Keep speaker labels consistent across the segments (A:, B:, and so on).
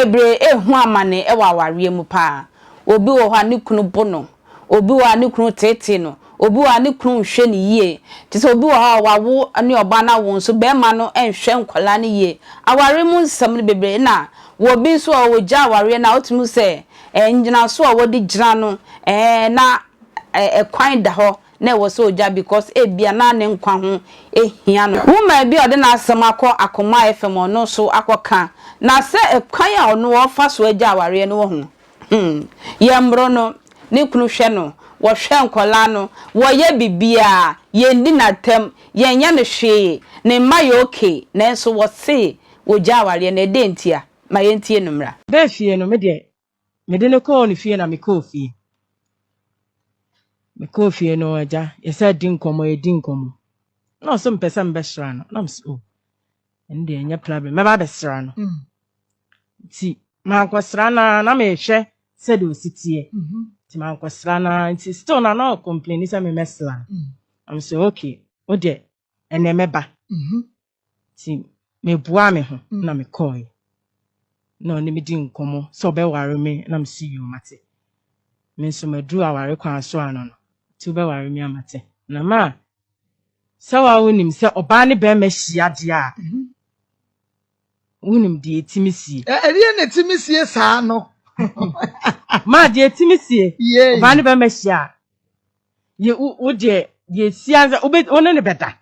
A: bebree rehu amane wɔ awareɛ mu paa. Obi wɔ hɔ a ne kunu bo no, obi wɔ hɔ a ne kunu teetee no, obi wɔ hɔ a ne kunu nhwɛ no yie. Te sɛ obi wɔ hɔ a wawo ne ɔbaa no awo nso barima no nhwɛ nkwadaa no yie. Aware mu nsɛm no bebree na wɔ obi nso a ɔgya awareɛ no a wotumi hu sɛ ngyinaso a wɔde gyina no na kwan da hɔ na ɛwɔ sɛ ogya because ebia na ne nkwa ho hia no. Woman bi a ɔde n'asɛm akɔ Akoma FM ɔno nso akɔka na sɛ kwan a ɔno ɔfa so agya awareɛ no wɔ ho hmm yɛmmoro no, ne kunu hwɛ no, wɔhwɛ nkwadaa no, wɔyɛ biribiara, yɛndi no atɛm, yɛnyɛ no hwee, ne mma yɛ okay nanso wɔse wɔgya awareɛ no ɛdɛn ntia? Ma yɛntie no mmra.
B: Bɛɛ fie no, me deɛ, mede no kɔɔ ne fie na mekɔɔ fie. Mekɔɔ fie no, agya, yɛsɛ di nkɔmmɔ, yɛdi nkɔmmɔ. Na ɔsɛ mpɛ sɛ mbɛsra no. Na mesɛ, oh, ɛno deɛ ɛnyɛ problem, mɛba abɛsra no. Nti, mankɔsra no ara, na mehwɛ sɛdeɛ ɔsi teɛ. Nti mankɔsra no ara, nti still na na ɔcomplaini sɛ memmɛsra no. Na mesɛ, okay, wo deɛ, ɛnɛ mɛba. Nti mebuaa me ho na mekɔɔe. Na ɔne me di nkɔmmɔ sɛ ɔbɛware me na mese yoo mate. Me nso maduru aware kwan so ano no, nti wobɛware me a mate. Na ma sɛ woa wonim sɛ ɔbaa ne barima hyia deɛ a, wonim deɛ ɛtumi sie.
C: Ɛdeɛ na ɛtumi sie saa no.
B: Ma deɛ ɛtumi sie, ɔbaa ne barima hyia a, yɛ wo deɛ deɛ ɛsi ansa wo ne no bɛda.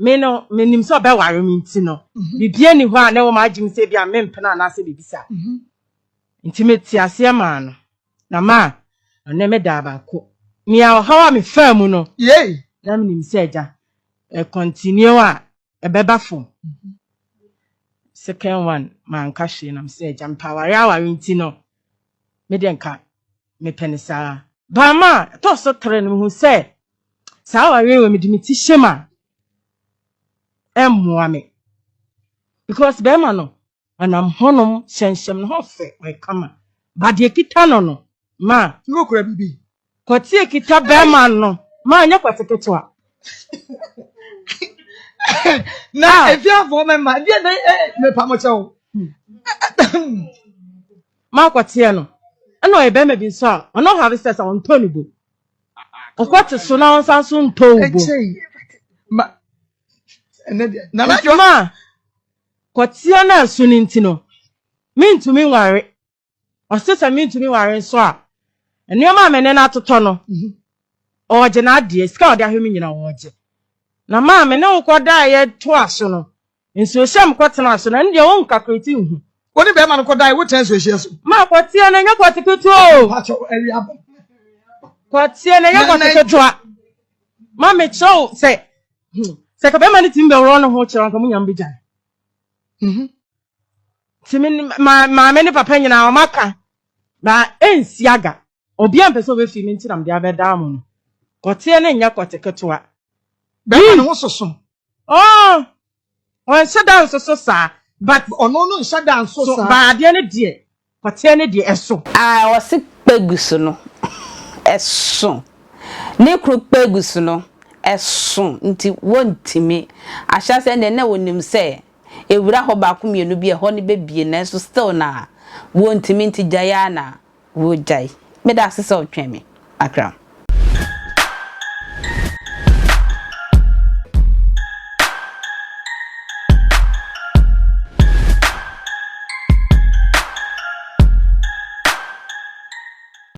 B: Me no, menim sɛ ɔbɛware me nti no, biribiara nni hɔ a na ɛwɔ m'adwene mu sɛ ebia mempene anaasɛ biribi saa. Nti mete aseɛ maa no, na ma ɔne me daa baako. Nea ɔhaw a mefaa mu no, na menim sɛ agya, ɛcontinue a, ɛbɛba fam. Second one, manka hwee na mesɛ agya, mepɛ aware aware nti no, me deɛ nka mepɛ no saa. But ma ɛtɔ so tere no, mehu sɛ saa awareɛ wɔ mede me ti hyɛ mu a, ɛmmoa me. Because bɛrima no, ɔnam hɔnom hyɛnhyɛm ne ho fɛ, ɔyɛ kama. But deɛ kita no no, ma
C: Ne okura bibi.
B: Kɔte kita bɛrima no, ma nyɛ kɔte ketewa.
C: Na efiafoɔ mɛma deɛ na mepa mo kyɛw.
B: Ma kɔteɛ no, ɛna ɔyɛ bɛrima bi nso a, ɔno have sex a ɔntɔ ne bo. Ɔkɔte so na ɔnsan so ntɔ wo bo.
C: Ɛkyɛn ma ɛnɛ deɛ nana
B: Nti ma kɔteɛ no ɛso no nti no, mentumi nware. Ɔse sɛ mentumi nware nso a, nneɛma a me ne no atotɔ no, ɔregye n'adeɛ, sika a ɔde ahwɛ me nyinaa ɔregye. Na maa me ne wo kɔdaeɛ toa so no, nsuohyɛ m kɔtena so no, ɛno deɛ wɔnkakreti nhu.
C: Wo ne bɛrima no kɔdae wotena nsuohyɛ so.
B: Ma kɔteɛ no ɛnyɛ kɔte ketewa o.
C: Pakyɛw awia bɔ.
B: Kɔteɛ no ɛnyɛ kɔte ketewa. Ma mekyerɛ wo sɛ, sɛ ka bɛrima no tumi bɛworɔ ne ho kyerɛ wo anka mo nyinaa mobɛgya no. Nti me maame ne papa nyinaa wɔn aka na ɛnsi aga. Obiara mpɛ sɛ ɔbɛfi me nti na mede abɛdaa mo no. Kɔteɛ no nyɛ kɔte ketewa.
C: Bɛrima ne ho soso.
B: Oh, ɔnhyɛ da nsoso saa. But
C: ɔno no nhyɛ da nso
B: so
C: saa.
B: Ba adeɛ no deɛ, kɔteɛ no deɛ ɛso.
A: A ɔse kpegu so no ɛso. Ne kunu kpegu so no ɛso nti wɔntumi. Ahyɛ sɛ ɛnna na wɔnim sɛ ewura hɔ baako mmienu bi ɛhɔ no bɛbie nanso still na wɔntumi nti gyae ara na wɔgyae. Meda ase sɛ ɔtwɛn me. Akra.